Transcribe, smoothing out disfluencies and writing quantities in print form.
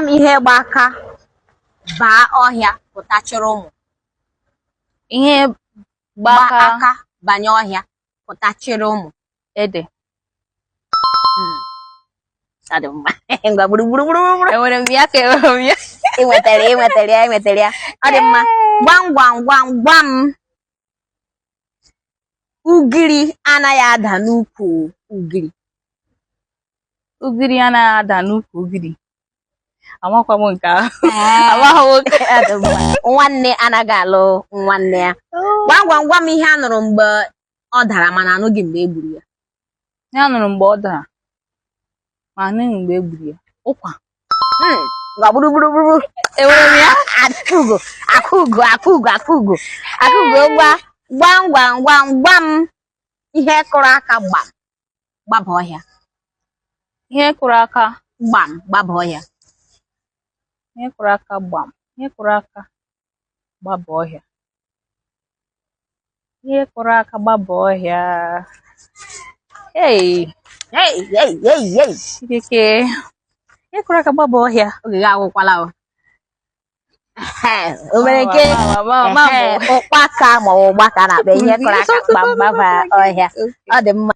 M ihe gba aka baa ọhịa pụta chịrị ụmụ. Ihe gba aka banye ọhịa pụta chịrị ụmụ. Ede. Ọ dị mma. Ngwa gburugburu gburugburu. Enwere m ya ka enwere m ya? Ị nwetara, ị nwetara ya, ị nwetara ya. Ọ dị mma. Gwam gwam gwam gwam. Ugiri anaghị ada n'ukwu ugiri. Ugiri anaghị ada n'ukwu ugiri. Amakwa m nke ahụ. Amaghị m nke. Ọ dị mma. Nwanne anaghị alụ nwanne ya. Gwam gwam gwam ihe a nụrụ mgbe ọ dara mana anụghị mgbe e gburu ya. Ya nụrụ mgbe ọ dara ma anụghị mgbe e gburu ya. Ụkwa. Ngwa gburugburu. Enwere m ya? Akụgo, akụgo, akụgo, akụgo, akụgo. Gwa gwam gwam gwam gwam ihe kụrụ aka gbam gbaba ọhịa. Ihe kụrụ aka gbam gbaba ọhịa. Ihe kụrụ aka gbam. Ihe kụrụ aka gbaba ọhịa. Ihe kụrụ aka gbaba ọhịa. Hey! Hey, hey, hey, hey. Chineke. Ihe kụrụ aka gbaba ọhịa. Oge gị agwụkwala o. O nwere nke ụkpaka ma ọ bụ ụgba ka a na-akpọ ihe kụrụ aka gbam gbaba ọhịa. Ọ dị mma.